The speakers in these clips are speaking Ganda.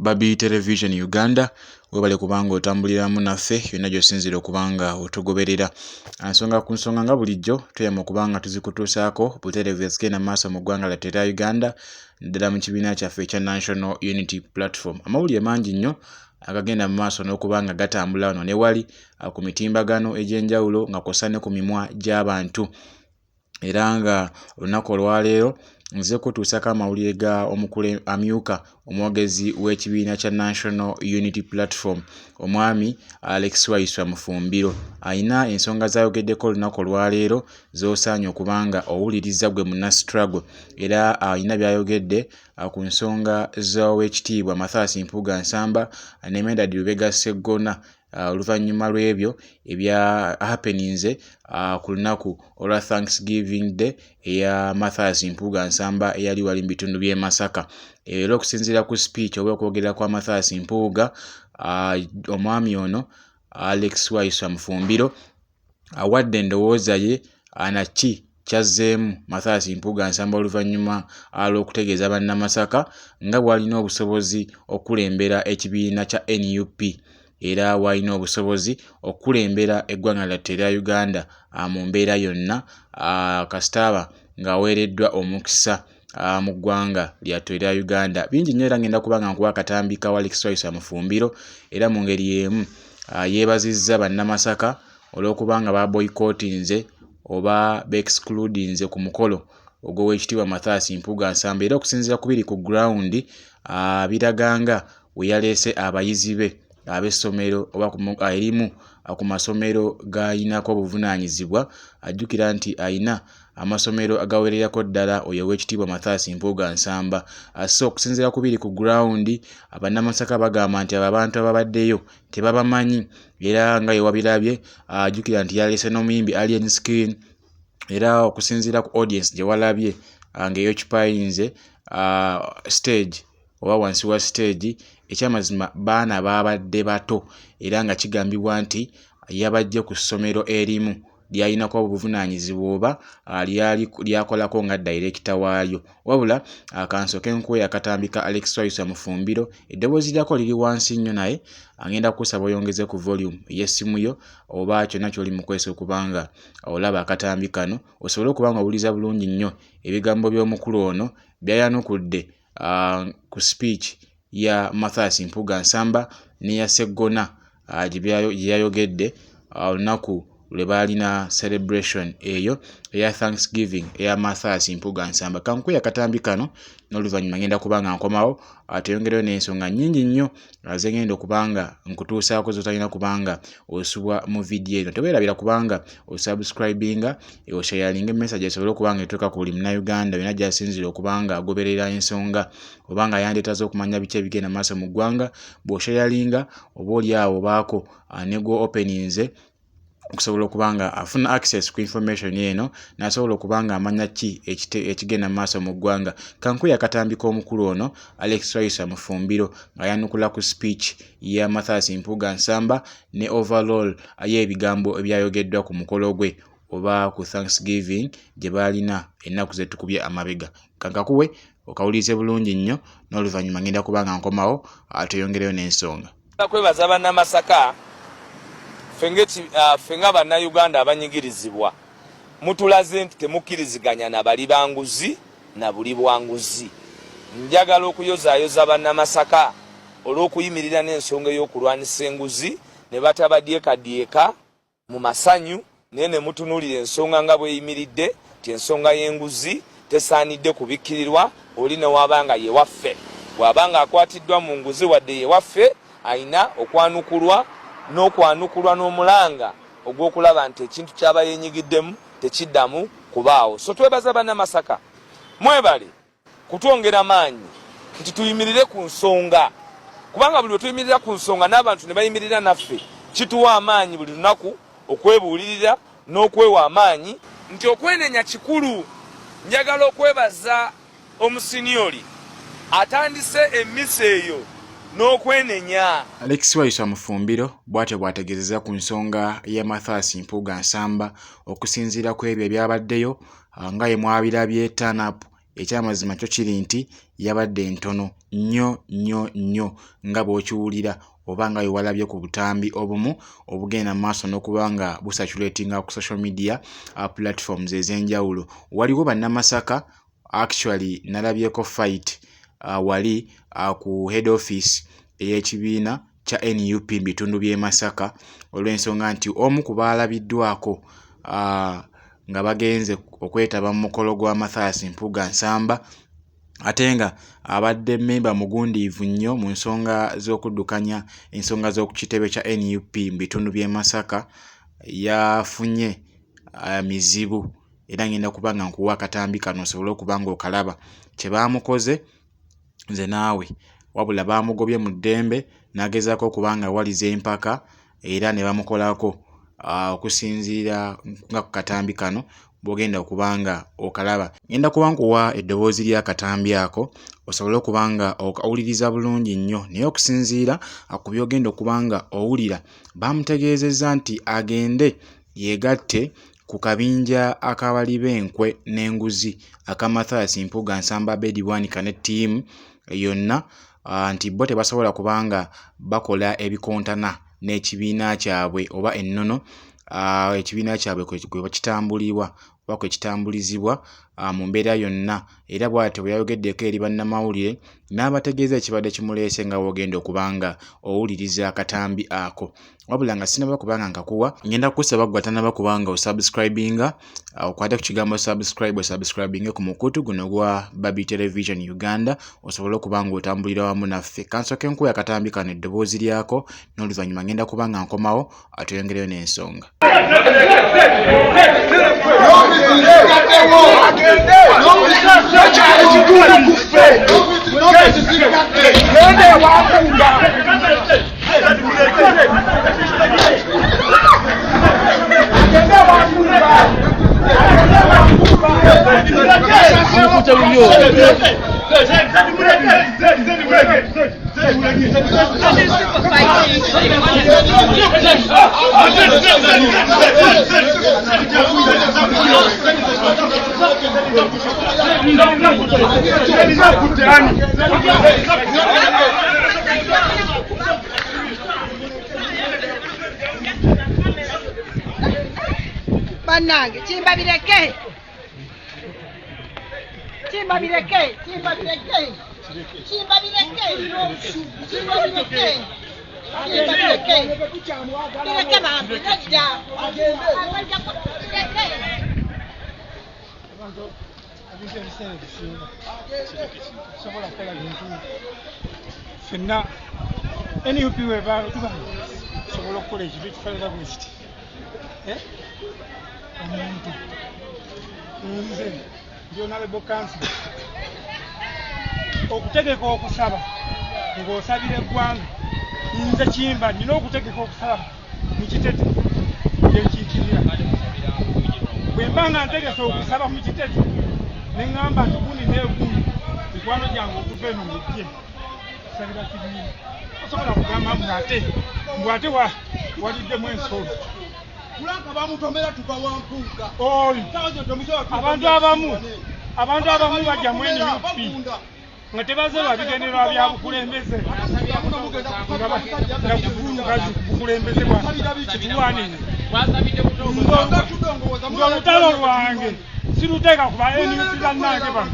Babi Television Uganda, webale kubanga otambuliramu naffe yonna gy'osinziira okuba nga otugoberera. Nsonga ku nsonga nga bulijjo tweyama okuba nga tuzikutuusaako butereevu ezigenda mu maaso mu ggwanga lyattu erya Uganda, naddala mu kibiina kyaffe ekya National Unity Platform. Amawulire mangi nnyo agagenda mu maaso n'okuba nga gatambula wano ne wali ku mitimbagano egy'enjawulo nga kw'ossa ne ku mimwa gy'abantu. Era nga olunaku olwaleero nze kutuusako amawulire ga omukule amyuka omwogezi w'ekibiina kya National Unity Platform, omwami Alex Waiswa Mufumbiro, alina ensonga z'ayogeddeko olunaku olwaleero z'osaanye okuba nga owuliriza gwe munna struggle. Era alina by'ayogedde ku nsonga z'Oweekitiibwa Mathias Mpuuga Nsamba ne Medard Lubega Sseggona oluvannyuma lw'ebyo ebya happeninze ku lunaku olwa Thanksgiving Day eya Mathias Mpuuga Nsamba eyali wali mu bitundu by'e Masaka. Era okusinziira ku speech oba okwogera kwa Mathias Mpuuga, omwami ono Alex Waiswa Mufumbiro awadde endowooza ye naki kyazzeemu Mathias Mpuuga Nsamba oluvannyuma lw'okutegeeza Bannamasaka nga bw'alina obusobozi okukulembera ekibiina kya NUP era w'alina obusobozi okukulembera eggwanga lyattu erya Uganda mu mbeera yonna kasita aba ng'aweereddwa omukisa mu ggwanga lyattu erya Uganda. Bingi nnyo era ngenda kuba nga nkuwa akatambi ka Alex Waiswa Mufumbiro. Era mu ngeri y'emu yeebazizza Bannamasaka olw'okuba nga baboyikootinze oba beexcludinze ku mukolo ogw'Oweekitiibwa Mathias Mpuuga Nsamba. Era okusinziira ku biri ku ground, biraga nga we yaleese abayizi be ab'essomero oba erimu ku masomero g'ayinako obuvunaanyizibwa. Ajjukira nti ayina amasomero agawererako ddala oyo Oweekitiibwa Mathias Mpuuga Nsamba. So okusinziira ku biri ku ground, Abannamasaka bagamba nti abo abantu ababaddeyo tebabamanyi. Era nga wewabirabye, ajjukira nti yaleese n'omuyimbi Alien Skin. Era okusinziira ku audience gye walabye ng'eyokipayinze stage oba wansi wa stage, ekyamazima baana baabadde bato era nga kigambibwa nti yabajje ku ssomero erimu ly'alinako obuvunaanyizibwa oba lyakolako nga dayirekita waalyo. Wabula kansooke nkuwe akatambi ka Alex Waiswa Mufumbiro. Eddoboozi lyako liri wansi nnyo, naye ngenda kukusaba oyongeze ku volume ey'essimu yo oba kyonna ky'oli mu kwesa okuba nga olaba akatambi kano, osobole okuba nga owuliriza bulungi nnyo ebigambo by'omukulu ono by'ayanukudde ku speech ya Mathias Mpuuga Nsamba n'eya Sseggona gye yayogedde olunaku lwe baalina celebration eyo eya Thanksgiving eya Mathias Mpuuga Nsamba. Kankuwe akatambi kano n'oluvannyuma ngenda kuba nga nkomawo tweyongereyo n'ensonga nnyingi nnyo ze ngenda okuba nga nkutuusaako z'otalina kubanga osubwa mu vidiyo eno. Teweerabira kubanga osubscribinga, oshayalinga message esobole okuba nga etuuka ku buli Munnayuganda yonna gy'asinziira okuba nga agoberera ensonga oba nga yandyetaaze okumanya biki ebigenda mu maaso mu ggwanga. Bw'oshayalinga, oba oli awo obaako ne gw'openinze okusobola okuba nga afuna access ku information eno n'asobola okuba nga amanya ki ekigenda mu maaso mu ggwanga. Kankuwe akatambi k'omukulu ono Alex Waiswa Mufumbiro ng'ayanukula ku speech ya Mathias Mpuuga Nsamba ne overall y'ebigambo ebyayogeddwa ku mukolo gwe oba ku Thanksgiving gye baalina ennaku ze tukubye amabega. Kankakuwe okawulirize bulungi nnyo n'oluvannyuma ngenda kuba nga nkomawo tweyongereyo n'ensonga. Kwebaza Bannamasaka, ffe nga Bannayuganda abanyigirizibwa, mutulaze nti temukkiriziganya na bali banguzi na buli bwanguzi. Njagala okuyozaayoza Bannamasaka olw'okuyimirira n'ensonga ey'okulwanisa enguzi ne batabadyekadyeka mu masanyu, naye ne mutunuulira ensonga nga bweyimiridde nti ensonga y'enguzi tesaanidde kubikkirirwa. Oli newaaba nga yewaffe, bw'aba nga akwatiddwa mu nguzi, wadde yewaffe, alina okwanukulwa n'okwanukulwa n'omulanga ogw'okulaba nti ekintu kyaba yeenyigiddemu tekiddamu kubaawo. So twebaza Bannamasaka, mwebale kutwongera maanyi nti tuyimirire ku nsonga, kubanga buli lwe tuyimirira ku nsonga n'abantu ne bayimirira naffe, kituwa amaanyi buli lunaku okwebuulirira n'okwewa amaanyi nti okwenenya kikulu. Njagala okwebaza omusiniyoli atandise emmisa eyo n'okwenenya. Alex Waiswa Mufumbiro bw'atyo bw'ategeezezza ku nsonga ya Mathias Mpuuga Nsamba okusinziira ku ebyo ebyabaddeyo nga ye mwabirabye turn up. Ekyamazima kyo kiri nti yabadde ntono nnyo nnyo nnyo nga bw'okiwulira oba nga bwe walabye ku butambi obumu obugenda mu maaso n'okuba nga busatulatinga ku social media platforms ez'enjawulo. Waliwo Bannamasaka actually nalabyeko fight wali ku head office ey'ekibiina kya nup mu bitundu by'e Masaka olw'ensonga nti omu ku baalabiddwako nga bagenze okwetaba mu mukolo gwa Mathias Mpuuga Nsamba ate nga abadde mmemba mugundiivu nnyo mu nsonga z'okuddukanya ensonga z'oku kitebe kya nup mu bitundu by'e Masaka yafunye mizibu era ngenda kuba nga nkuwa akatambi kano osobole okuba nga okalaba kye baamukoze nze naawe wabula baamugobye mu ddembe n'agezaako okuba nga awaliza empaka era ne bamukolako okusinziira nga ku katambi kano bw'ogenda okuba nga okalaba. Ngenda kuba nkuwa eddoboozi ly'akatambi ako osobole okuba nga okawuliriza bulungi nnyo naye okusinziira ku by'ogenda okuba nga owulira baamutegeezezza nti agende yeegatte ku kabinja ak'abali b'enkwe n'enguzi aka Mathias Mpuuga Nsamba Abed Bwanika ne ttiimu yonna nti bo tebasobola kubanga bakola ebikontana n'ekibiina kyabwe oba ennono ekibiina kyabwe kwe kitambulibwa oba kwe kitambulizibwa mu mbeera yonna era bw'atyo bwe yayogeddeko eri bannamawulire n'abategeeza ekibadde kimuleese nga w'ogenda okuba nga owuliriza akatambi ako. Wabula nga sinaba kuba nga nkakuwa, ngenda kukusaba ggwe atanaba kuba nga osubscribinga, okwate ku kigambo subscribe osubscribinge ku mukutu guno ogwa Barbie Television Uganda osobole okuba nga otambulira wamu naffe. Kansooke nkuwe akatambi kano eddoboozi lyako n'oluvannyuma ngenda kuba nga nkomawo atweyongereyo n'ensonga. Bannange kimba bireke kimba bireke kimba bireke kimba bireke kimba bireke kimba bireke bireke bambi nedda bireke. Ebintu ebiseera ebisinga sobola kukola bintu fenna nup weba tuba sobola okukola ekintu ekifaanana bwe kiti eh? Omuntu nze ndi honorable council okutegeka okusaba ng'osabira eggwanga nze kimba nina okutegeka okusaba mu kitete gyenkiikirira bwe mba nga ntegese okusaba mu kitete ne ŋŋamba nti gundi negundi mikwano gyange okuva eno mujje kusabira kibiina osobola kugamba mbu ate mbu ate waliddemu ensolo oyo abantu abamu abantu abamu bajja mu nup nga tebaze lwa bigendererwa bya bukulembeze nga kuvunduka bukulembeze bwa kitulwanire ng'olutalo lwange siruteeka ku ba nup bannange bano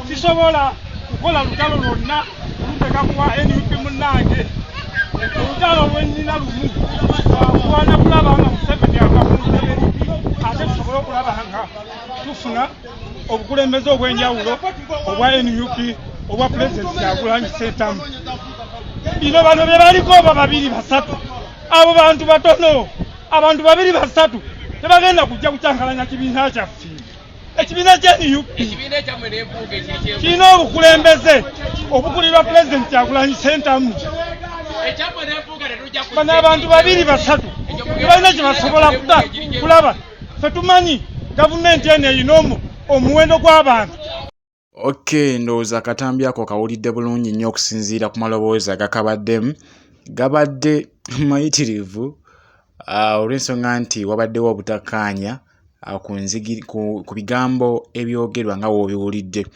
sisobola kukola lutalo lwonna kuluteeka ku wa nup munnange olutalo lwennina lumu lwakulwana kulaba nga Museveni ava ku ntebe ate tusobole okulaba nga tufuna obukulembeze obw'enjawulo obwa nup obwa pulezidenti Kyagulanyi Ssentamu. Bino bano bye baliko oba babiri basatu, abo bantu batono, abantu babiri basatu tebagenda kujja kukyankalanya kibiina kyaffe. Ekibiina kya nup kirina obukulembeze obukulirwa pulezidenti Kyagulanyi Ssentamu. Bano abantu babiri basatu tebalina kye basobola kulaba. Ffe tumanyi gavumenti eno erina omuwendo gw'abantu. Okay, ndowooza akatambi ako kawulidde bulungi nnyo okusinziira ku maloboozi agakabaddemu gabadde mayitirivu olw'ensonga nti wabaddewo obutakkaanya. ku nzigi ku bigambo ebyogerwa nga w'obiwulidde.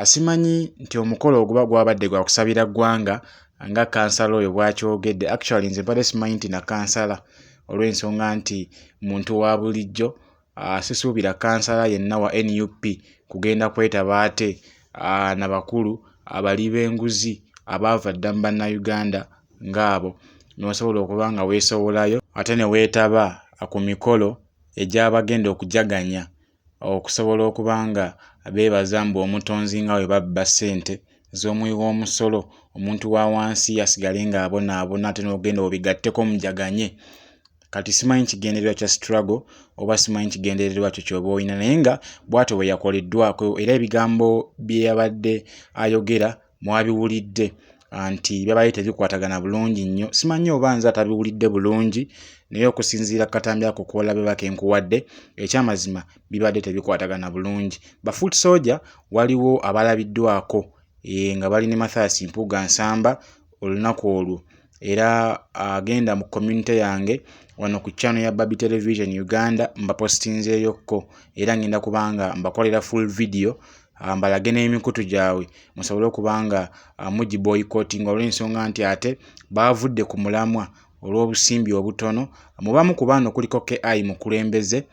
Simanyi nti omukolo oguba gwabadde gwa kusabira ggwanga nga kansala oyo bw'akyogedde. Actually nze mbadde simanyi nti na kansala olw'ensonga nti muntu wa bulijjo sisuubira kansala yenna wa nup kugenda kwetaba ate na bakulu abali b'enguzi abaava dda mu Bannayuganda ng'abo n'osobola okuba nga weesowolayo ate ne weetaba ku mikolo egy'abagenda okujaganya okusobola okuba nga beebaza mbu omutonzi nga bwe babba ssente z'omuwi w'omusolo omuntu wa wansi asigale ng'abonaabona ate n'ogenda obigatteko mujaganye. Kati simanyi kigendererwa kya struggle oba simanyi kigendererwa kyo ky'oba olina naye nga bw'atyo bwe yakoleddwako era ebigambo bye yabadde ayogera mwabiwulidde nti byabadde tebikwatagana bulungi nnyo. Simanyi oba nze atabiwulidde bulungi naye okusinziira ku katambi ako k'olabye oba ke nkuwadde, ekyamazima bibadde tebikwatagana bulungi. Ba foot soldier waliwo abalabiddwako nga bali ne Mathias Mpuuga Nsamba olunaku olwo era agenda mu community yange wano ku channel ya Barbie Television Uganda mbapositinzeeyokko era ngenda kubanga mbakolera full video mbalage n'emikutu gyabwe musobole okuba nga mugiboycottinga olw'ensonga nti ate baavudde ku mulamwa olw'obusimbi obutono. Mu bamu ku bano kuliko KI Mukulembeze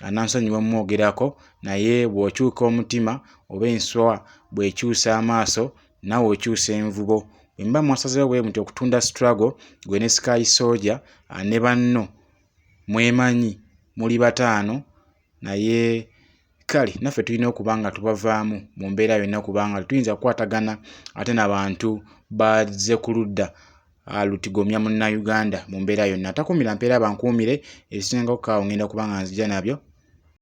anansonyiwa omwogerako naye bw'okyuka omutima oba enswa bw'ekyusa amaaso naawe okyusa envubo. Bwe muba mwasazeewo bwe mutyo okutunda struggle gwe ne Sky Soldier ne banno mwemanyi muli bataano naye kale naffe tulina okuba nga tubavaamu mu mbeera yonna kubanga tetuyinza kukwatagana ate na bantu bazze ku ludda lutigomya Munnayuganda mu mbeera yonna. Atakuumira mpeera bankuumire, ebisingako awo ngenda kuba nga nzija nabyo.